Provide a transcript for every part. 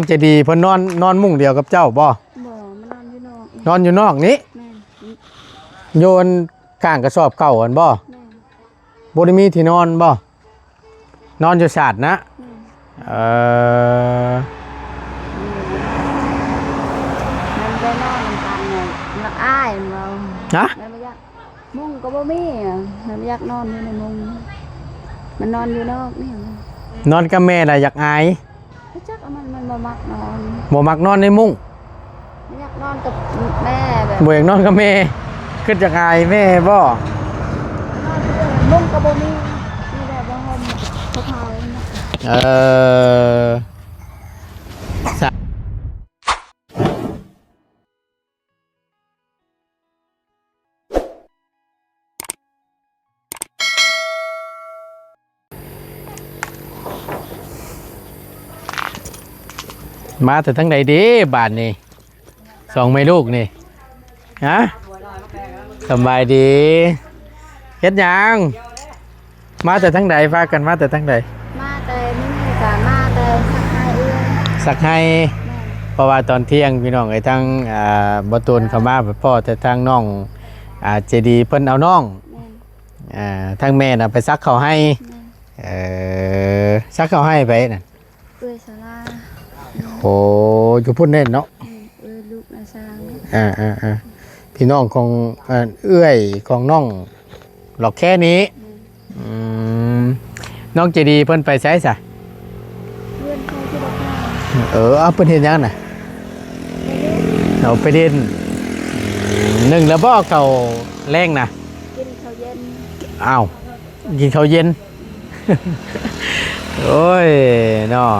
ເຈດີເພິ່ນນອນ ນອນມຸ້ງດຽວກັບເຈົ້າບໍ່? ບໍ່ ມານອນຢູ່ນອກ. ນອນຢູ່ນອກນີ້? ແມ່ນ. ຢູ່ອັນຂ້າງກະສອບເຂົ້າຫັ້ນບໍ່? ແມ່ນ. ບໍ່ໄດ້ມີທີ່ນອນບໍ່? ນອນຢູ່ສາດນະ? ແມ່ນ. ເອີ ມັນໄປນອນນຳກັນນະ ມັກອາຍແມ່ນບໍ່? ຮະ? ມັນບໍ່ຢາກ ມຸ້ງກໍບໍ່ມີ ມັນຢາກນອນຢູ່ໃນມຸ້ງ ມັນນອນຢູ່ນອກນີ້. ນອນກັບແມ່ລະຢາກອາຍ. ບໍ່ຈັກ ມັນ ມັນບໍ່ມັກນອນ ບໍ່ມັກນອນໃນມຸ້ງ. ມັນຢາກນອນກັບແມ່ແບບ ບໍ່ຢາກນອນກັບແມ່ ຄິດຢາກອາຍແມ່ບໍ່? ນອນຢູ່ມຸ້ງກໍບໍ່ມີ ມີແຕ່ຜ້າຫົ່ມ ຜ້າເອົາ. ເອີ ມາແຕ່ທາງໃດເດບາດນີ້ ສອງແມ່ລູກນີ້? ຮະ? ສຳບາຍດີ. ເຮັດຫຍັງ? ມາແຕ່ທາງໃດ? ພາກັນມາແຕ່ທາງໃດ? ມາແຕ່ນີ້ກະມາແຕ່ສັກໄຮ່ເອື້ອຍ ສັກໄຮ່. ແມ່ນ. ເພາະວ່າຕອນທ່ຽງພີ່ນ້ອງເອີຍ ທາງ ອ່າ ບໍ່ຕູນເຂົ້າມາ ພໍ້ແຕ່ທາງນ້ອງ ອ່າ ເຈດີ ເພິ່ນເອົານ້ອງ. ແມ່ນ. ອ່າ ທາງແມ່ນະໄປສັກເຂົ້າໄຮ່. ແມ່ນ. ເອີ ສັກເຂົ້າໄຮ່ໃຜນັ້ນ? ເອື້ອຍສາລາ. ໂອ້ ຢູ່ພຸ້ນແມ່ນເນາະ. ອືມ ເອື້ອຍລູກນາຊ່າງ. ອ່າໆໆ ພີ່ນ້ອງຂອງ ເອີ ເອື້ອຍຂອງນ້ອງຫຼອກແຄນີ້. ແມ່ນ. ອືມ ນ້ອງເຈດີເພິ່ນໄປໃສຊະ? ເຮືອນເຂົາຊິໄດ້ໄປ. ເອີ ເອົາ ເພິ່ນເຮັດຫຍັງນະ? ໄປຫຼິ້ນ. ເອົາ ໄປຫຼິ້ນ. ອືມ ໜຶ້ງແລ້ວບໍ່ເຂົ້າແລງນະ? ກິນເຂົ້າເຢັນ. ອ້າວ ກິນເຂົ້າເຢັນ. ໂອ້ຍເນາະ.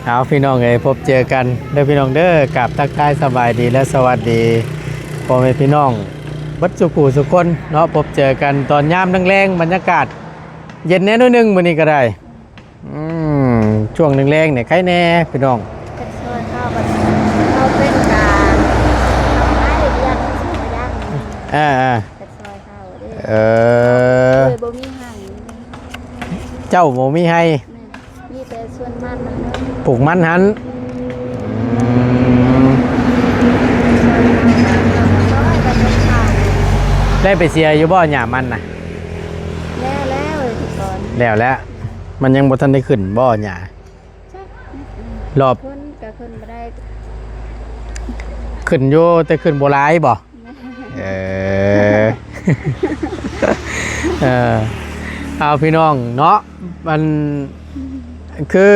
ເອົາ ພີ່ນ້ອງເອີຍ ພົບເຈີກັນເດີພີ່ນ້ອງເດີ. ກາບທັກທາຍສະບາຍດີ ແລະ ສະຫວັດດີພໍ່ແມ່ພີ່ນ້ອງເບິດສູ່ຜູ້ສູ່ຄົນເນາະ. ພົບເຈີກັນຕອນຍາມແລງໆ ບັນຍາກາດເຢັນແດ່ໜ້ອຍໜຶ່ງມື້ນີ້ກໍໄດ້. ອືມ ຊ່ວງແລງໆນີ້ໄຄແດ່ພີ່ນ້ອງ. ເປັນຊອຍເຂົາ ເຂົາເປັນການໄດ້ວຽກຢ່າງ ອ່າໆ ເປັນຊອຍເຂົາເດ້. ເອີ ເອີ ບໍ່ມີໄຮ່. ເຈົ້າບໍ່ມີໄຮ່? ແມ່ນ. ມີແຕ່ສວນມັນນະ ປູກມັນຫັ້ນ. ອືມ ໄດ້ໄປເສຍຢູ່ບໍ່ຫຍ້າມັນນະ? ແລ້ວແລ້ວ ແລ້ວແລ້ວ. ມັນຍັງບໍ່ທັນໄດ້ຂຶ້ນບໍ່ຫຍ້າ? ລອບ ຂຶ້ນກໍຂຶ້ນບໍ່ໄດ້ ຂຶ້ນຢູ່ ແຕ່ຂຶ້ນບໍ່ຫຼາຍບໍ່? ເອີ ເອີ ເອົາ ພີ່ນ້ອງເນາະ ມັນຄື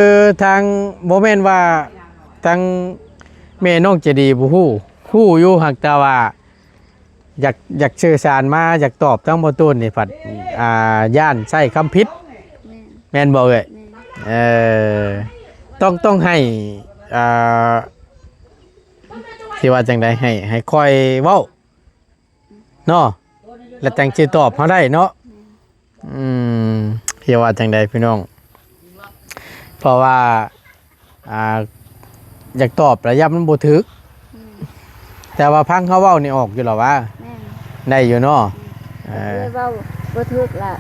ທາງ ບໍ່ແມ່ນວ່າທາງແມ່ນ້ອງໃຈດີບໍ່ຮູ້ ຮູ້ຢູ່ ຫາກແຕ່ວ່າ ຢາກ ຢາກສື່ສານມາ ຢາກຕອບທາງບໍ່ຕູນນີ້ພັດ ອ່າ ຢ້ານໃຊ້ຄຳຜິດ. ແມ່ນ ແມ່ນບໍ່ເອີຍ? ແມ່ນ. ເອີ ຕ້ອງ ຕ້ອງໃຫ້ ອ່າ ຊິວ່າຈັ່ງໃດ ໃຫ້ ໃຫ້ຂ້ອຍເວົ້າເນາະ ແລ້ວຈັ່ງຊິຕອບເຮົາໄດ້ເນາະ. ແມ່ນ. ອືມ ຊິວ່າຈັ່ງໃດພີ່ນ້ອງ ເພາະວ່າ ອ່າ ຢາກຕອບລະຢ້ານມັນບໍ່ຖືກ. ແມ່ນ. ແຕ່ວ່າຟັງເຮົາເວົ້ານີ້ອອກຢູ່ລະຫວາ? ແມ່ນ. ໄດ້ຢູ່ເນາະ. ແມ່ນ. ເອີ ເອື້ອຍເວົ້າບໍ່ຖືກລະ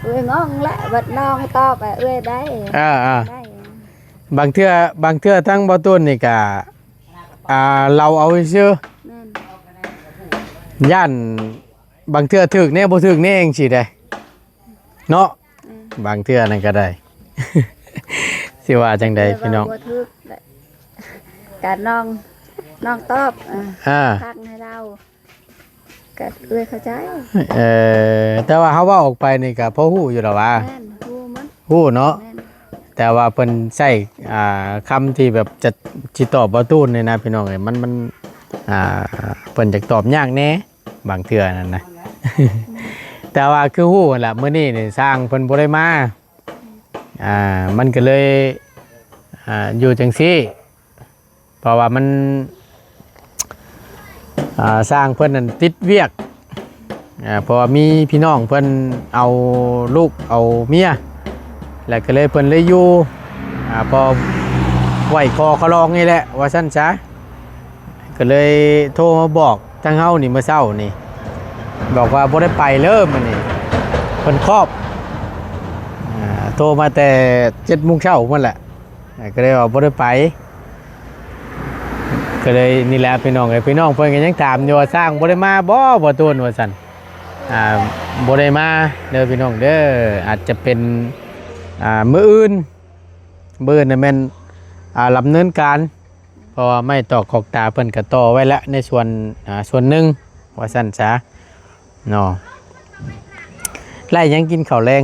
ເອື້ອຍງອງແຫຼະ ບັດນ້ອງຕອບ ເອື້ອຍໄດ້. ເອີໆ ບາງເທື່ອ ບາງເທື່ອທາງບໍ່ຕູນນີ້ກະ ອ່າ ເລົ່າເອົາຊື່. ແມ່ນ. ຢ້ານບາງເທື່ອຖືກແດ່ ບໍ່ຖືກແດ່ ຈັ່ງຊີ້ເດ້. ເນາະ. ອືມ ບາງເທື່ອນັ້ນກໍໄດ້ ຊິວ່າຈັ່ງໃດພີ່ນ້ອງ ເວົ້າບໍ່ຖືກແຫຼະ ກະນ້ອງ ນ້ອງຕອບ ເອີ ອ່າ ທັກໃຫ້ລາວ ກະເອື້ອຍເຂົ້າໃຈ. ເອີ ແຕ່ວ່າເຮົາເວົ້າອອກໄປນີ້ກະພໍຮູ້ຢູ່ດອກຫວາ? ແມ່ນ ຮູ້ໝົດ ຮູ້ເນາະ. ແມ່ນ. ແຕ່ວ່າເພິ່ນໃຊ້ ອ່າ ຄຳທີ່ແບບຈະ ຊິຕອບບໍ່ຕູນນີ້ນະ ພີ່ນ້ອງເອີຍ ມັນ ມັນ ອ່າ ເພິ່ນຢາກຕອບຍາກແດ່ ບາງເທື່ອນັ້ນນະ. ແຕ່ວ່າຄືຮູ້ຫັ້ນລະ ມື້ນີ້ນີ້ຊ່າງເພິ່ນບໍ່ໄດ້ມາ ອ່າ ມັນກໍເລີຍ ອ່າ ຢູ່ຈັ່ງຊີ້ ເພາະວ່າມັນ ອ່າ ຊ່າງເພິ່ນນັ້ນຕິດວຽກ ອ່າ ເພາະວ່າມີພີ່ນ້ອງເພິ່ນເອົາລູກເອົາເມຍ ແລ້ວກໍເລີຍເພິ່ນເລີຍຢູ່ ອ່າ ພໍໄຫວ້ຂໍຂະລອງນີ້ແຫຼະ ວ່າຊັ້ນຊະ. ກໍເລີຍໂທມາບອກທາງເຮົານີ້ ມື້ເຊົ້ານີ້ ບອກວ່າບໍ່ໄດ້ໄປເລີມື້ນີ້ ເພິ່ນຄອບ ອ່າ ໂທມາແຕ່ເຈັດໂມງເຊົ້າພຸ້ນແຫຼະ ກໍເລີຍວ່າບໍ່ໄດ້ໄປ. ກໍເລີຍນີ້ແຫຼະພີ່ນ້ອງເອີຍ ພີ່ນ້ອງເພິ່ນກໍຍັງຖາມຢູ່ວ່າ ຊ່າງບໍ່ໄດ້ມາບໍ່ ບໍ່ຕູນວ່າຊັ້ນ. ອ່າ ບໍ່ໄດ້ມາເດີພີ່ນ້ອງເດີ ອາດຈະເປັນ ອ່າ ມື້ອື່ນ ມື້ອື່ນນະແມ່ນ ອ່າ ດຳເນີນການ ເພາະວ່າໄມ້ຕອກຂອກຕາເພິ່ນກໍຕໍ່ໄວ້ແລ້ວໃນສ່ວນ ອ່າ ສ່ວນໜຶ່ງວ່າຊັ້ນຊະເນາະ. ໄລ່ຫຍັງກິນເຂົ້າແລງ?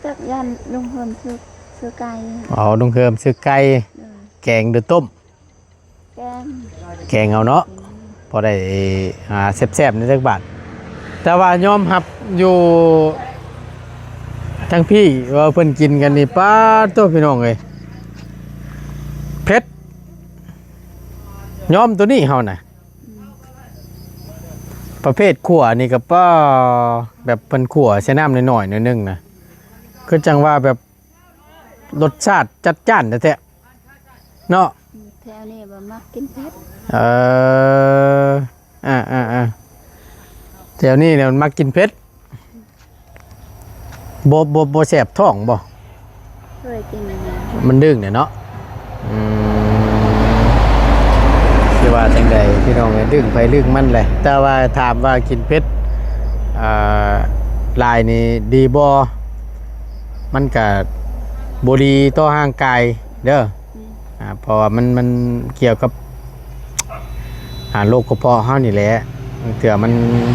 ຈັກ ຢ້ານລຸງເຮີມຊື້ ຊື້ໄກ່. ອໍ ລຸງເຮີມຊື້ໄກ່. ເອີ ແກງຫຼືຕົ້ມ? ແກງ ແກງເອົາເນາະ ອືມ ພໍໄດ້ ອ່າ ແຊບໆ ໃນຈັກບາດ. ແຕ່ວ່າຍອມຮັບຢູ່ທາງພີ້ວ່າເພິ່ນກິນກັນນີ້ ປາດໂທ້ ພີ່ນ້ອງເອີຍ ເຜັດ ຍອມໂຕນີ້ເຮົານະ. ອືມ ປະເພດຂົ້ວນີ້ກໍ ປາ ແບບເພິ່ນຂົ້ວໃສ່ນ້ຳໜ້ອຍໆ ໜ້ອຍໜຶ່ງນະ ຄືຈັ່ງວ່າແບບ ລົດຊາດຈັດຈ້ານແທ້ໆ ເນາະ. ແຖວນີ້ບໍ່ມັກກິນເຜັດ. ເອີ ອ່າໆໆ ແຖວນີ້ແຫຼະມັນມັກກິນເຜັດ. ບໍ່ ບໍ່ ບໍ່ແສບທ້ອງບໍ່? ເຄີຍກິນ ມັນດຶງແຫຼະເນາະ. ອືມ ຊິວ່າຈັ່ງໃດພີ່ນ້ອງເອີຍ ດຶງໃຜດຶງມັນແຫຼະ. ແຕ່ວ່າຖາມວ່າກິນເຜັດ ອ່າ ຫຼາຍນີ້ດີບໍ່? ມັນກະບໍ່ດີຕໍ່ຮ່າງກາຍເດີ. ອືມ ອ່າ ເພາະວ່າມັນ ມັນກ່ຽວກັບ ອ່າ ໂລກກະເພາະເຮົານີ້ແຫຼະ. ບາງເທື່ອມັນ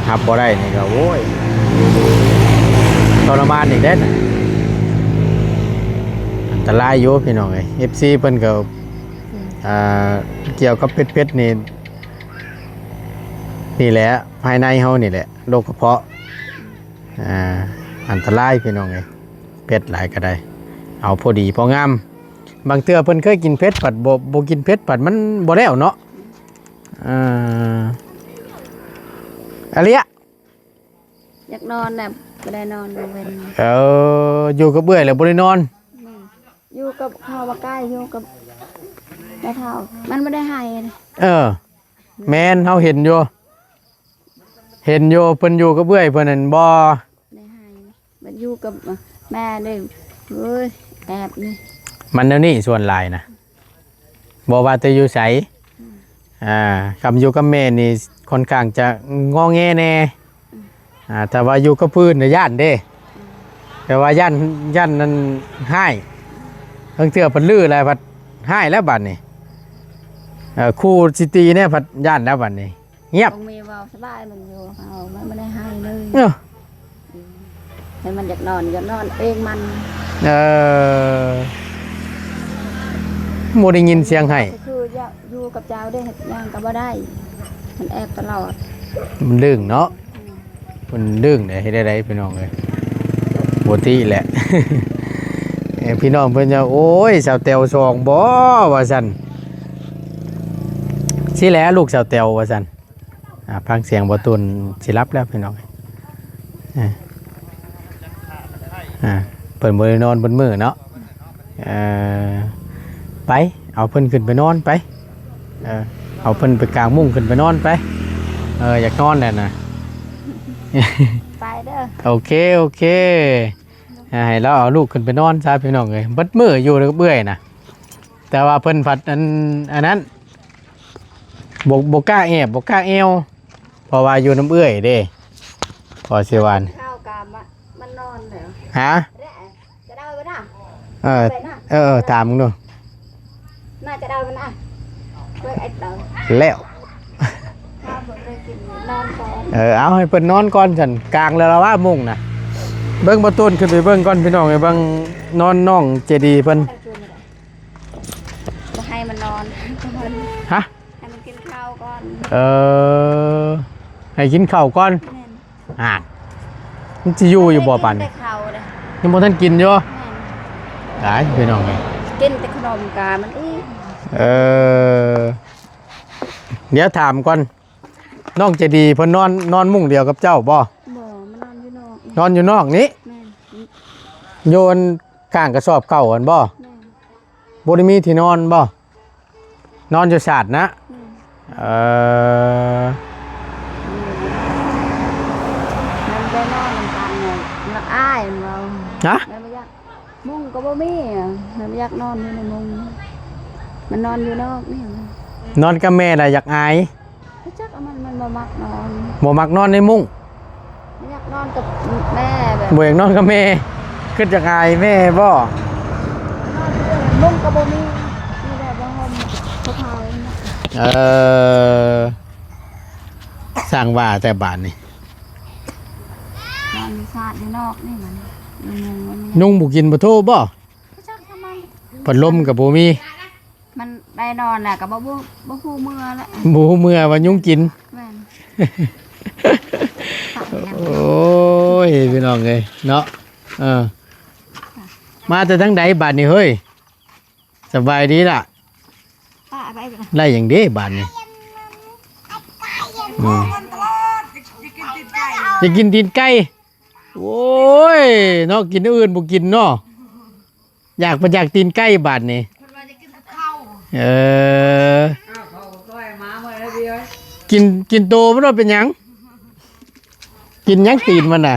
ຮັບບໍ່ໄດ້ນີ້ກໍ ໂອ້ຍ ທໍລະມານອີກເດ້. ອັນຕະລາຍຢູ່ພີ່ນ້ອງເອີຍ ເອັຟຊີເພິ່ນກໍ ອືມ ອ່າ ກ່ຽວກັບເຜັດໆ ນີ້ ນີ້ແຫຼະ ພາຍໃນເຮົານີ້ແຫຼະ ໂລກກະເພາະ. ອ່າ ອັນຕະລາຍພີ່ນ້ອງເອີຍ ເຜັດຫຼາຍກໍໄດ້ ເອົາພໍດີພໍງາມ. ບາງເທື່ອເພິ່ນເຄີຍກິນເຜັດ ພັດບໍ່ ບໍ່ກິນເຜັດ ພັດມັນບໍ່ແລ້ວເນາະ. ເອີ ອາເລຍ ຢາກນອນແຫຼະ ບໍ່ໄດ້ນອນກາງເວັນ. ເອີ ຢູ່ກັບເອື້ອຍແລ້ວບໍ່ໄດ້ນອນ. ແມ່ນ ຢູ່ກັບເຂົາມາໃກ້ ຢູ່ກັບແມ່ເຖົ້າ ມັນບໍ່ໄດ້ໄຫ້. ເອີ ແມ່ນ ເຮົາເຫັນຢູ່ ເຫັນຢູ່ ເພິ່ນຢູ່ກັບເອື້ອຍເພິ່ນນັ້ນບໍ່ໄດ້ໃຫ້. ມັນຢູ່ກັບແມ່ເດ້ ເອີຍ ແອບນີ້ ມັນແນວນີ້ສ່ວນຫຼາຍນະ ບໍ່ວ່າແຕ່ຢູ່ໃສ. ອືມ ອ່າ ຄຳຢູ່ກັບແມ່ນີ້ຄ່ອນຂ້າງຈະງໍແງແດ່. ອືມ ອ່າ ຖ້າວ່າຢູ່ກັບຜູ້ອື່ນນະຢ້ານເດ້ ແຕ່ວ່າຢ້ານ ຢ້ານນັ້ນຮ້າຍ ບາງເທື່ອເພິ່ນລືແລ້ວພັດຮ້າຍແລ້ວບາດນີ້. ເອີ ຄູຊິຕີແດ່ພັດຢ້ານແລ້ວບາດນີ້. ງຽບ ຕ້ອງມີເວົ້າສະບາຍມັນຢູ່ ເຮົາມັນບໍ່ໄດ້ໃຫ້ເລີຍ. ເອີ ໃຫ້ມັນຢາກນອນ ຢາກນອນເອງມັນ. ເອີ ບໍ່ໄດ້ຍິນສຽງໄຫ້ ກໍຄືຢາກຢູ່ກັບເຈົ້າເດ້ ເຮັດຫຍັງກໍບໍ່ໄດ້ ມັນແອບຕະຫຼອດ. ມັນດຶງເນາະ. ອືມ ມັນດຶງໄດ໋ ເຮັດໄດ້ໃດພີ່ນ້ອງເອີຍ ບໍ່ຕິແຫຼະ. ເອີ ພີ່ນ້ອງເພິ່ນວ່າ ໂອ້ຍ ສາວແຕວສອງບໍ່ ວ່າຊັ້ນ. ຊີ້ແຫຼະ ລູກສາວແຕວວ່າຊັ້ນ. ອ່າ ຟັງສຽງບໍ່ຕູນຊິຫຼັບແລ້ວພີ່ນ້ອງ. ເອີ ອ່າ ເພິ່ນບໍ່ໄດ້ນອນເບິດມື້ເນາະ. ເອີ ໄປ ເອົາເພິ່ນຂຶ້ນໄປນອນໄປ. ເອີ ເອົາເພິ່ນໄປກາງມຸ້ງຂຶ້ນໄປນອນໄປ. ເອີ ຢາກນອນແຫຼະນະ. ໄປເດີ ໂອເຄ ໂອເຄ. ອ່າ ໃຫ້ລາວເອົາລູກຂຶ້ນໄປນອນຊະພີ່ນ້ອງເອີຍ ເບິດມື້ຢູ່ກັບເອື້ອຍນະ. ແຕ່ວ່າເພິ່ນພັດອັນ ອັນນັ້ນ ບໍ່ ບໍ່ກ້າແອບ ບໍ່ກ້າແອວ ເພາະວ່າຢູ່ນຳເອື້ອຍເດ້ ພໍຊິວ່າ. ເຂົ້າກະມາ ມານອນແລ້ວ ຮະ? ຈະເດົາໄປນະ ເອີ ເອີ ຖາມເບິ່ງດູ. ໜ້າຈະເດົາໄປນະ ເບິ່ງໄອ້ເຕົາ ແລ້ວ ເອົາໃຫ້ເພິ່ນນອນກ່ອນຊັ້ນ ກາງແລ້ວລະວ່າມຸ້ງນະ. ເບິ່ງບໍ່ຕູນຂຶ້ນໄປເບິ່ງກ່ອນພີ່ນ້ອງເອີຍ ເບິ່ງນອນນ້ອງເຈດີເພິ່ນ. ບໍ່ໃຫ້ມັນນອນກ່ອນ ຮະ? ໃຫ້ມັນກິນເຂົ້າກ່ອນ. ເອີ ໃຫ້ກິນເຂົ້າກ່ອນ. ແມ່ນ ອ່າ ມັນຊິຢູ່ຢູ່ບໍ່ປານນີ້? ຍັງບໍ່ທັນກິນຢູ່. ແມ່ນ ຕາຍພີ່ນ້ອງເອີຍ ກິນແຕ່ຂະໜົມກະມັນອີກ. ເອີ ດຽວຖາມກ່ອນ ນ້ອງໃຈດີເພິ່ນນອນ ນອນມຸ້ງດຽວກັບເຈົ້າບໍ່? ບໍ່ ມານອນຢູ່ນອກ. ນອນຢູ່ນອກນີ້? ແມ່ນ ຢູ່ອັນຂ້າງກະສອບເຂົ້າຫັ້ນບໍ່? ແມ່ນ ບໍ່ໄດ້ມີທີ່ນອນບໍ່? ນອນຢູ່ສາດນະ? ແມ່ນ ເອີ ມັນໄດ້ນອນນຳກັນ ມັນລະອາຍ ມັນເວົ້າ. ຮະ? ມັນບໍ່ຢາກ ມຸ້ງກໍບໍ່ມີ ມັນບໍ່ຢາກນອນຢູ່ໃນມຸ້ງ. ມັນນອນຢູ່ນອກນີ້ ນອນກັບແມ່ລະຢາກອາຍ. ບໍ່ຈັກ ມັນ ມັນບໍ່ມັກນອນ ບໍ່ມັກນອນໃນມຸ້ງ ບໍ່ຢາກນອນກັບແມ່ ແບບ ບໍ່ຢາກນອນກັບແມ່ ຄິດຢາກອາຍແມ່ບໍ? ນອນຢູ່ມຸ້ງກໍບໍ່ມີ ມີແຕ່ຜ້າຫົ່ມ ຜ້າເອົາ. ເອີ ຊ່າງວ່າແຕ່ບາດນີ້ ນອນຢູ່ຊາດຢູ່ນອກນີ້ ມັນຍຸງ ຍຸງບໍ່ກິນບໍ່ໂທບໍ່? ຈັກທຳໄມ ພັດລົມກໍບໍ່ມີ ມັນໄດ້ນອນແລ້ວກໍບໍ່ ບໍ່ ບໍ່ຮູ້ເມື່ອແລ້ວ ບໍ່ຮູ້ເມື່ອວ່າຍຸງກິນ. ແມ່ນ ໂອ້ຍ ພີ່ນ້ອງເອີຍເນາະ ເອີ ມາແຕ່ທາງໃດບາດນີ້ເຮີ້ຍ? ສະບາຍດີລະ ປ້າໄປ ໄດ້ຫຍັງເດ້ບາດນີ້? ອືມ ຢາກກິນຕີນໄກ່ ໂອ້ຍ ເນາະ ກິນແນວອື່ນບໍ່ກິນເນາະ ຢາກ ຢາກຕີນໄກ່ບາດນີ້. ເພິ່ນວ່າຢາກກິນກັບເຂົ້າ ເອີ ກິນ ກິນໂຕມັນວ່າເປັນຫຍັງ? ກິນຫຍັງຕີນມັນນະ?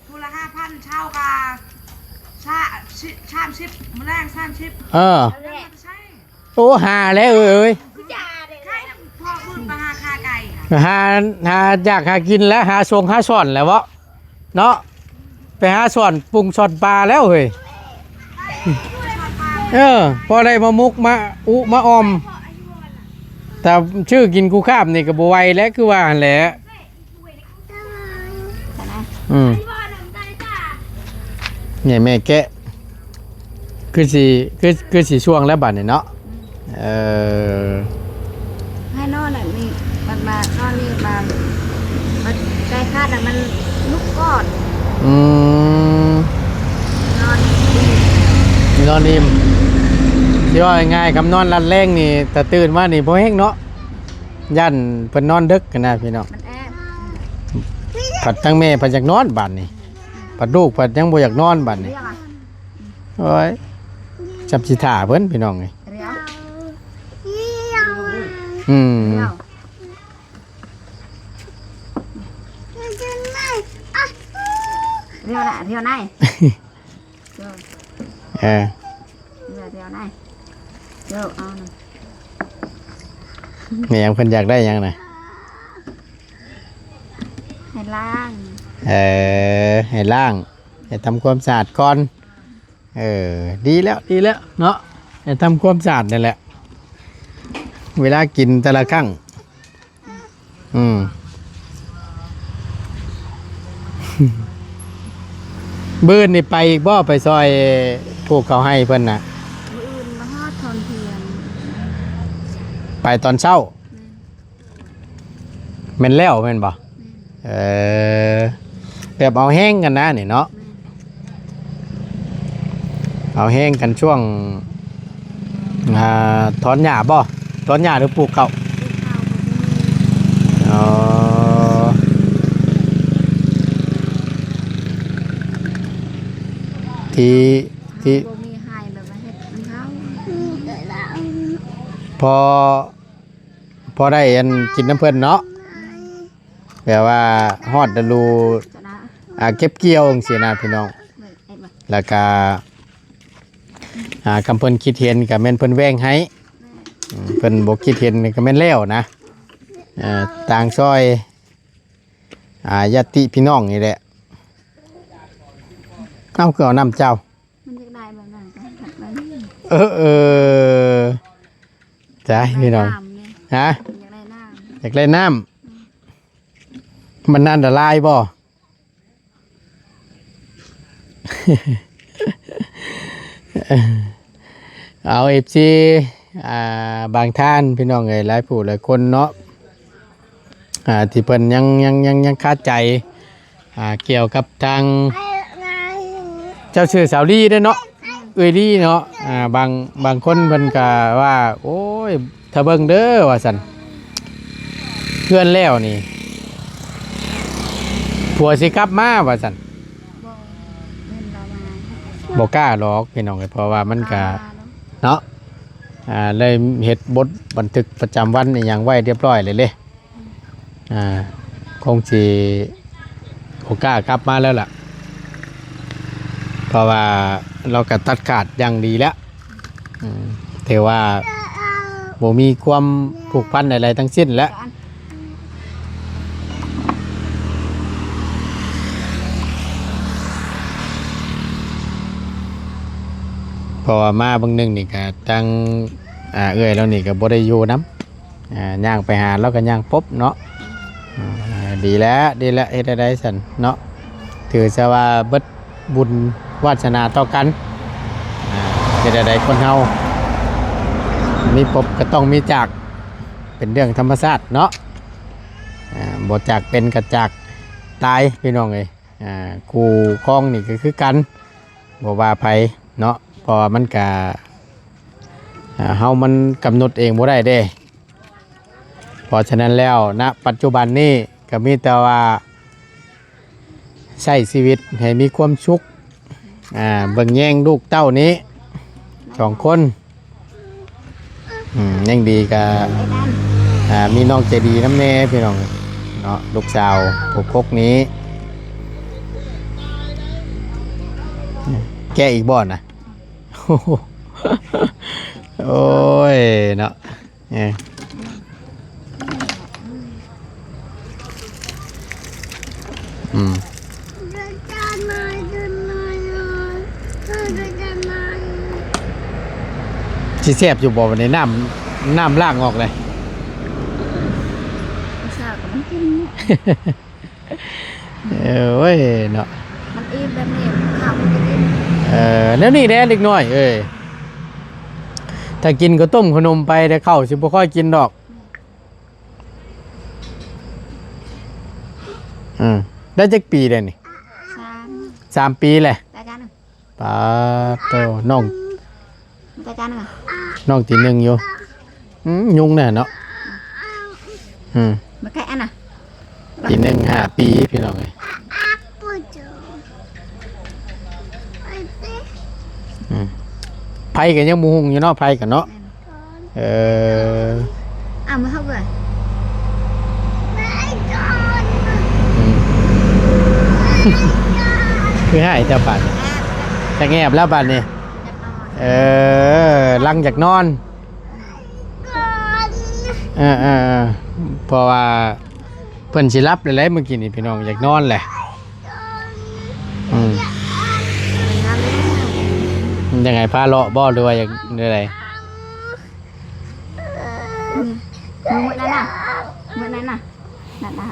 ຜູ້ລະຫ້າພັນ ເຊົ້າກະ ຊາ ສາມສິບ ມື້ແລງສາມສິບ ເອີ ໂອ້ ຫ້າແລ້ວເອີຍ ຫາ ຫາຢາກຫາກິນແລ້ວ ຫາຊົງຫາຊ່ອນແລ້ວເວາະ ເນາະ ໄປຫາຊ່ອນປຸງຊ່ອນປາແລ້ວເຮີ້ຍ ເອີ ພໍໄດ້ມາໝົກມາອຸມາອ່ອມ ຖ້າຊື້ກິນກູຂ້າມນີ້ກໍບໍ່ໄຫວແລ້ວ ຄືວ່າຫັ້ນແຫຼະ. ອືມ ນີ້ແມ່ແກະ ຄືຊິ ຄື ຄືຊິຊ່ວງແລ້ວບາດນີ້ເນາະ ເອີ ໃຫ້ນອນແຫຼະ ມີບັດມານອນນີ້ມາ ບັດໃກ້ຄາດນະ ມັນລຸກກ່ອນ ອືມ ນອນ ນອນອີ່ມ ຊິເວົ້າງ່າຍໆ ຄຳນອນລັດແລງນີ້ ຖ້າຕື່ນມານີ້ບໍ່ແຮງເນາະ ຢ້ານເພິ່ນນອນດຶກຫັ້ນນະພີ່ນ້ອງ ມັນແອບ ພັດທັງແມ່ພັດຢາກນອນບາດນີ້ ພັດລູກພັດຍັງບໍ່ຢາກນອນບາດນີ້ ໂອ້ຍ ຈັບຊິຖ້າເພິ່ນພີ່ນ້ອງເອີຍ ອືມ ຮຽວນາຍ ຮຽວນາຍ ເອີ ຮຽວນາຍ ເອີ ເອົານະ ແມ່ນຫຍັງ ເພິ່ນຢາກໄດ້ຫຍັງນະ? ໃຫ້ລ້າງ ເອີ ໃຫ້ລ້າງ ໃຫ້ທຳຄວາມສະອາດກ່ອນ ເອີ ດີແລ້ວ ດີແລ້ວເນາະ ໃຫ້ທຳຄວາມສະອາດນັ້ນແຫຼະ ເວລາກິນແຕ່ລະຄັ້ງ ອືມ ມື້ອື່ນນີ້ໄປອີກບໍ່? ໄປຊ່ອຍປູກເຂົ້າໄຮ່ເພິ່ນນະ ມື້ອື່ນມາຮອດຕອນທ່ຽງ ໄປຕອນເຊົ້າ ແມ່ນ ແມ່ນແລ້ວແມ່ນບໍ່? ແມ່ນ ເອີ ແບບເອົາແຮງກັນນະນີ້ເນາະ ແມ່ນ ເອົາແຮງກັນຊ່ວງ ອ່າ ຖອນຫຍ້າບໍ່? ຖອນຫຍ້າຫຼືປູກເຂົ້າ? ປູກເຂົ້າ ອໍ ທີ່ ທີ່ ບໍ່ມີໃຫ້ແບບວ່າເຮັດນຳເຂົາ ພໍ ພໍໄດ້ອັນກິນນຳເພິ່ນເນາະ ແບບວ່າຮອດລະດູ ອ່າ ເກັບກ່ຽວຈັ່ງຊີ້ນະພີ່ນ້ອງ ແລ້ວກະ ອ່າ ຄຳເພິ່ນຄິດເຫັນກະແມ່ນເພິ່ນແບ່ງໃຫ້ ເພິ່ນບໍ່ຄິດເຫັນກະແມ່ນແລ້ວນະ ເອີ ຕ່າງຊ່ອຍ ອ່າ ຍາດຕິພີ່ນ້ອງນີ້ແຫຼະ ເອົາ ຄືເອົານ້ຳເຈົ້າ ມັນຢາກໄດ້ແບບນັ້ນ ເອີ ເອີ ຈ້າ ພີ່ນ້ອງ ຮະ ຢາກໄດ້ນ້ຳ ຢາກໄດ້ນ້ຳ ມັນອັນຕະລາຍບໍ່? ເອົາ ເອັຟຊີ ອ່າ ບາງທ່ານພີ່ນ້ອງເອີຍ ຫຼາຍຜູ້ຫຼາຍຄົນເນາະ ອ່າ ທີ່ເພິ່ນຍັງ ຍັງ ຍັງ ຍັງຄາໃຈ ອ່າ ກ່ຽວກັບທາງ ເຈົ້າຊື່ສາວລີເດ້ເນາະ ເອື້ອຍລີເນາະ ອ່າ ບາງ ບາງຄົນເພິ່ນກະວ່າ ໂອ້ຍ ຖ້າເບິ່ງເດີວ່າຊັ້ນ ເຮືອນແລ້ວນີ້ ຜົວຊິກັບມາວ່າຊັ້ນ ບໍ່ ເພິ່ນບໍ່ມາ ບໍ່ກ້າດອກພີ່ນ້ອງເອີຍ ເພາະວ່າມັນກະ ອ່າ ເນາະ ອ່າ ເລີຍເຮັດບົດບັນທຶກປະຈຳວັນອີ່ຫຍັງໄວ້ຮຽບຮ້ອຍແລ້ວເດ້ ອ່າ ຄົງຊິບໍ່ກ້າກັບມາແລ້ວລະ ເພາະວ່າ ລາວກໍຕັດຂາດຢ່າງດີແລ້ວ ອືມ ຖືວ່າບໍ່ມີຄວາມຜູກພັນໃດໆທັງສິ້ນແລ້ວ ເພາະວ່າມາເບິ່ງໜຶ່ງນີ້ກໍທາງ ອ່າ ເອື້ອຍລາວນີ້ກໍບໍ່ໄດ້ຢູ່ນຳ ອ່າ ຍ່າງໄປຫາລາວກໍຍ່າງປົບເນາະ ອ່າ ດີແລ້ວ ດີແລ້ວ ເຮັດແນວໃດຊັ້ນເນາະ ຖືຊະວ່າເບິດບຸນວາດສະໜາຕໍ່ກັນ ອ່າ ເຮັດແນວໃດຄົນເຮົາມີພົບກໍຕ້ອງມີຈາກ ເປັນເລື່ອງທຳມະຊາດເນາະ ອ່າ ບໍ່ຈາກເປັນກໍຈາກຕາຍ ພີ່ນ້ອງເອີຍ ອ່າ ຄູ່ຄອງນີ້ກໍຄືກັນ ບໍ່ວ່າໃຜເນາະ ເພາະວ່າມັນກະ ອ່າ ເຮົາມັນກຳນົດເອງບໍ່ໄດ້ເດ້ ເພາະສະນັ້ນແລ້ວ ນະ ປັດຈຸບັນນີ້ກໍມີແຕ່ວ່າໃຊ້ຊີວິດໃຫ້ມີຄວາມສຸກ ອ່າ ເບິ່ງແຍງລູກເຕົ້ານີ້ສອງຄົນ ອືມ ຍັງດີກະ ອ່າ ມີນ້ອງໃຈດີນຳແດ່ພີ່ນ້ອງເນາະ ລູກສາວຫົກຄົກນີ້ ແກະອີກບໍ່ນະ? ໂອ້ຍເນາະ ເອີ ອືມ ຊິແຊບຢູ່ບໍ່ບັດນີ້ ນ້ຳ ນ້ຳລ້າງອອກເລີຍ ສາວກໍມັນກິນ ເອີຍເນາະ ມັນອີ່ມແບບນີ້ ເຂົ້າມັນກໍກິນ ເອີ ແນວນີ້ແຫຼະເດັກນ້ອຍເອີຍ ຖ້າກິນເຂົ້າຕົ້ມເຂົ້າໜົມໄປ ແຕ່ເຂົ້າຊິບໍ່ຄ່ອຍກິນດອກ ອືມ ໄດ້ຈັກປີແລ້ວນີ້? ສາມ ສາມປີແລ້ວ ໄດ້ຈານໜຶ່ງ ປາໂຕ ນ້ອງ ໄດ້ຈານໜຶ່ງ ນ້ອງຕີໜຶ່ງຢູ່ ອືມ ຍຸງແນ່ເນາະ ອືມ ມາແກະອັນນະ ຕີໜຶ່ງຫ້າປີພີ່ນ້ອງເອີຍ ອືມ ໄຟກໍຍັງບໍ່ຮຸ່ງຢູ່ເນາະ ໄຟກໍເນາະ ເອີ ເອົາມາເຮົາເບິ່ງ ອືມ ຄືໃຫ້ເຈົ້າບາດ ຈະແງບແລ້ວບາດນີ້ ເອີ ຫຼັງຈາກນອນ ເອີໆໆ ເພາະວ່າເພິ່ນຊິຫຼັບແລ້ວແຫຼະ ມື້ກີ້ນີ້ພີ່ນ້ອງ ຢາກນອນແຫຼະ ອືມ ມັນຍັງໄງ ພາເລາະບໍ່ ຫຼືວ່າຢາກແນວໃດ? ມື້ນັ້ນນະ ມື້ນັ້ນນະ ນັ້ນນະ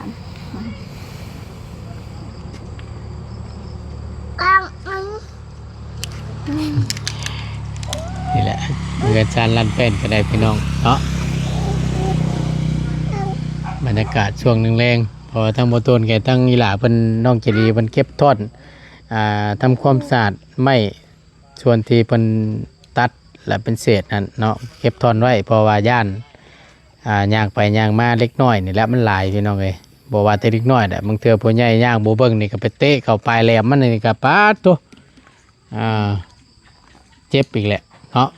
ນີ້ແຫຼະ ເຮືອນຊານລານແປ້ນກໍໄດ້ພີ່ນ້ອງເນາະ ບັນຍາກາດຊ່ວງແລງໆ ເພາະວ່າທັງບໍ່ໂຕນກັບທັງອີ່ຫຼ້າເພິ່ນ ນ້ອງເຈລີເພິ່ນເກັບທ້ອນ ອ່າ ທຳຄວາມສະອາດໄມ້ ສ່ວນທີ່ເພິ່ນຕັດ ແລະ ເປັນເສດນັ້ນເນາະ ເກັບທ້ອນໄວ້ ເພາະວ່າຢ້ານ ອ່າ ຍ່າງໄປຍ່າງມາເລັກນ້ອຍນີ້ແຫຼະ ມັນຫຼາຍພີ່ນ້ອງເອີຍ ບໍ່ວ່າແຕ່ເລັກນ້ອຍແຫຼະ ບາງເທື່ອຜູ້ໃຫຍ່ຍ່າງບໍ່ເບິ່ງນີ້ກໍໄປເຕະເຂົ້າປາຍແຫຼມມັນນີ້ກໍ ປາດໂທ້ ອ່າ ເຈັບອີກແຫຼະເນາະ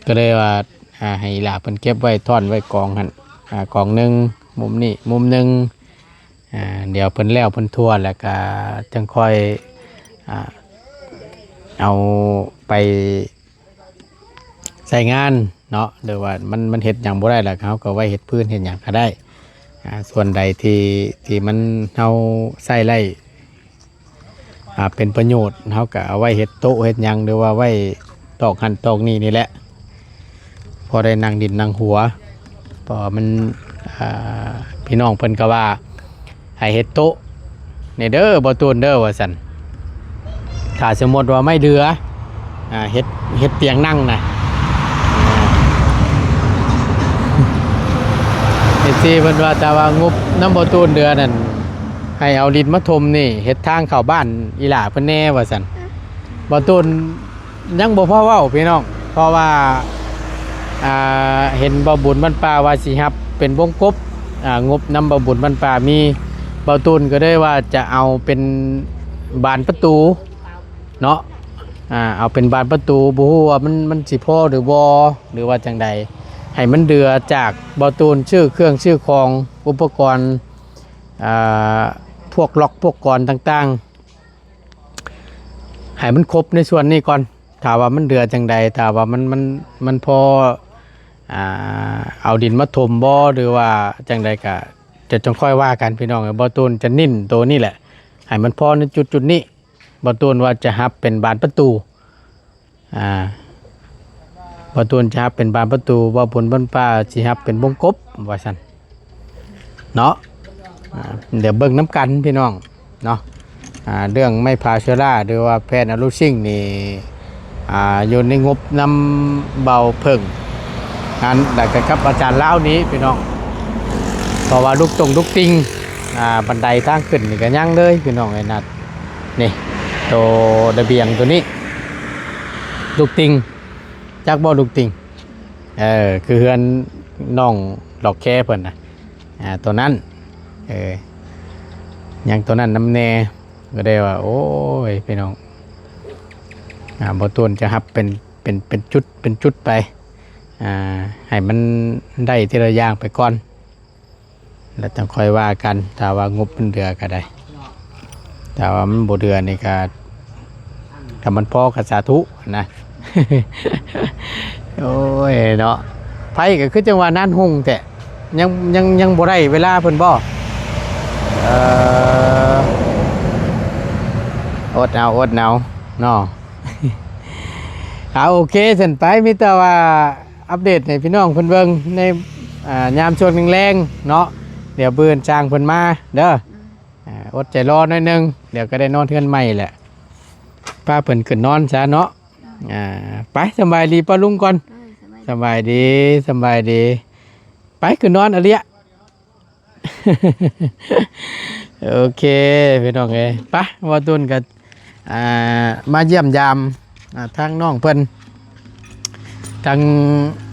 ກໍເລີຍວ່າ ອ່າ ໃຫ້ອີ່ຫຼ້າເພິ່ນເກັບໄວ້ ທ້ອນໄວ້ກອງຫັ້ນ ອ່າ ກອງໜຶ່ງ ມຸມນີ້ມຸມໜຶ່ງ ອ່າ ດຽວເພິ່ນແລ້ວເພິ່ນທົ່ວແລ້ວກະຈັ່ງຄ່ອຍ ອ່າ ເອົາໄປໃຊ້ງານເນາະ ຫຼືວ່າມັນ ມັນເຮັດຫຍັງບໍ່ໄດ້ແລ້ວ ເຮົາກໍໄວ້ເຮັດພື້ນເຮັດຫຍັງກໍໄດ້ ອ່າ ສ່ວນໃດທີ່ ທີ່ມັນ ເຮົາໃຊ້ໄດ້ ອ່າ ເປັນປະໂຫຍດ ເຮົາກໍເອົາໄວ້ເຮັດໂຕະເຮັດຫຍັງ ຫຼືວ່າໄວ້ຕອກຫັ້ນຕອກນີ້ນີ້ແຫຼະ ພໍໄດ້ນັ່ງດິນນັ່ງຫົວ ເພາະວ່າມັນ ອ່າ ພີ່ນ້ອງເພິ່ນກໍວ່າ ໃຫ້ເຮັດໂຕະແດ່ເດີ ບໍ່ຕູນເດີ ວ່າຊັ້ນ ຖ້າສົມມຸດວ່າໄມ້ເດືອ ອ່າ ເຮັດ ເຮັດຕຽງນັ່ງນະ ເອັຟຊີເພິ່ນວ່າ ຖ້າວ່າງົບນຳບໍ່ຕູນເດືອນັ້ນ ໃຫ້ເອົາດິນມາຖົມນີ້ ເຮັດທາງເຂົ້າບ້ານອີ່ຫຼ້າເພິ່ນແດ່ ວ່າຊັ້ນ ບໍ່ຕູນ ຍັງບໍ່ພໍເວົ້າພີ່ນ້ອງ ເພາະວ່າ ອ່າ ເຫັນບ່າວບຸນບ້ານປ່າວ່າຊິຮັບເປັນວົງກົບ ອ່າ ງົບນຳບ່າວບຸນບ້ານປ່າມີ ບ່າວຕູນກໍເລີຍວ່າຈະເອົາເປັນບານປະຕູເນາະ ອ່າ ເອົາເປັນບານປະຕູ ບໍ່ຮູ້ວ່າມັນ ມັນຊິພໍຫຼືບໍ່ ຫຼືວ່າຈັ່ງໃດ ໃຫ້ມັນເດືອຈາກບ່າວຕູນຊື້ເຄື່ອງຊື້ຂອງ ອຸປະກອນ ອ່າ ພວກລັອກພວກກອນຕ່າງໆ ໃຫ້ມັນຄົບໃນສ່ວນນີ້ກ່ອນ. ຖ້າວ່າມັນເຫຼືອຈັ່ງໃດ ຖ້າວ່າມັນ ມັນ ມັນພໍ ອ່າ ເອົາດິນມາຖົມບໍ່ ຫຼືວ່າຈັ່ງໃດ ກະຈະ ຈັ່ງຄ່ອຍວ່າກັນພີ່ນ້ອງ. ບ່າວຕູນຈະເນັ້ນໂຕນີ້ແຫຼະ ໃຫ້ມັນພໍໃນຈຸດໆນີ້. ບ່າວຕູນວ່າຈະຮັບເປັນບານປະຕູ ອ່າ ບ່າວຕູນຈະຮັບເປັນບານປະຕູ ບ່າວບຸນບ້ານປ່າຊິຮັບເປັນວົງກົບ ວ່າຊັ້ນເນາະ. ອ່າ ດຽວເບິ່ງນຳກັນພີ່ນ້ອງເນາະ. ອ່າ ເລື່ອງໄມ້ຜາເຊື້ອລາ ຫຼືວ່າແຜ່ນອາລູຊິງນີ້ ອ່າ ຢູ່ໃນງົບນຳບ່າວເຜິ້ງຫັ້ນ ແລ້ວກໍກັບອາຈານລາວນີ້ພີ່ນ້ອງ. ເພາະວ່າລຸກຕົງລຸກຕິງ ອ່າ ບັນໄດທາງຂຶ້ນນີ້ກໍຍັງເລີຍພີ່ນ້ອງເອີຍ. ນັດ ນີ້ ໂຕລະບຽງໂຕນີ້ ລຸກຕິງ ຈັກບໍ່ລຸກຕິງ? ເອີ ຄືເຮືອນນ້ອງດອກແຄເພິ່ນນະ ອ່າ ໂຕນັ້ນ ເອີ ຍັງໂຕນັ້ນນຳແດ່. ກໍໄດ້ວ່າ ໂອ້ຍ ພີ່ນ້ອງ ອ່າ ບ່າວຕູນຈະຮັບເປັນ ເປັນ ເປັນຈຸດ ເປັນຈຸດໄປ ອ່າ ໃຫ້ມັນໄດ້ທີລະຢ່າງໄປກ່ອນ ແລ້ວຈັ່ງຄ່ອຍວ່າກັນ. ຖ້າວ່າງົບມັນເຫຼືອກໍໄດ້ ຖ້າວ່າມັນບໍ່ເຫຼືອນີ້ກໍ ຖ້າມັນພໍກໍສາທຸນະ. ໂອ້ຍເນາະ ໄຟກໍຄືຈັ່ງວ່ານານຮຸ່ງແທ້ ຍັງ ຍັງ ຍັງບໍ່ໄດ້ເວລາເພິ່ນບໍ່? ເອີ ອົດເອົາ ອົດເອົາເນາະ. ເອົາ ໂອເຄຊັ້ນໄປ ມີແຕ່ວ່າອັບເດດໃຫ້ພີ່ນ້ອງເພິ່ນເບິ່ງໃນ ອ່າ ຍາມຊ່ວງແລງໆເນາະ. ດຽວມື້ອື່ນຊ່າງເພິ່ນມາເດີ ອ່າ ອົດໃຈລໍໜ້ອຍໜຶ່ງ ດຽວກໍໄດ້ນອນເຮືອນໃໝ່ແຫຼະ. ພາເພິ່ນຂຶ້ນນອນຊະເນາະ. ອ່າ ໄປ ສະບາຍດີປ້າລຸງກ່ອນ. ເອີ ສະບາຍດີ ສະບາຍດີ ສະບາຍດີ. ໄປ ຂຶ້ນນອນອະເລຍ. ໂອເຄພີ່ນ້ອງເອີຍ ໄປ ບ່າວຕຸນກໍ ອ່າ ມາຢ້ຽມຢາມ ອ່າ ທາງນ້ອງເພິ່ນ ທາງ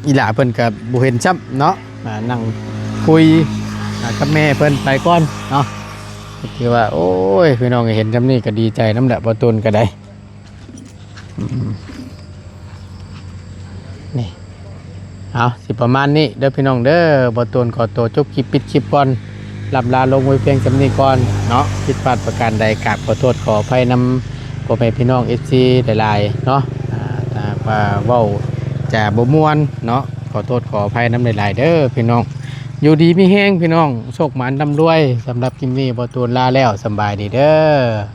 ອີ່ຫຼ້າເພິ່ນກໍບໍ່ເຫັນຊ້ຳເນາະ. ອ່າ ນັ່ງຄຸຍ ອ່າ ກັບແມ່ເພິ່ນໄປກ່ອນເນາະ. ຖືວ່າ ໂອ້ຍ ພີ່ນ້ອງເຫັນຊ່ຳນີ້ກໍດີໃຈນຳແຫຼະ ບ່າວຕຸນກໍໄດ້. ອືມ ນີ້ ເອົາ ຊິປະມານນີ້ເດີພີ່ນ້ອງເດີ. ບ່າວຕຸນຂໍຕົວຈົບຄລິບ ປິດຄລິບກ່ອນ ລ່ຳລາລົງໄວ້ພຽງຊ່ຳນີ້ກ່ອນເນາະ. ຜິດພາດປະການໃດ ກາບຂໍໂທດຂໍອະໄພນຳພໍ່ແມ່ພີ່ນ້ອງ ເອັຟຊີ ຫຼາຍໆເນາະ. ອ່າ ຖ້າຫາກວ່າເວົ້າຈາບໍ່ມ່ວນເນາະ ຂໍໂທດຂໍອະໄພນຳຫຼາຍໆເດີພີ່ນ້ອງ. ຢູ່ດີມີແຮງພີ່ນ້ອງ ໂຊກໝານລ່ຳລວຍ. ສຳລັບຄລິບນີ້ ບ່າວຕຸນລາແລ້ວ ສຳບາຍດີເດີ.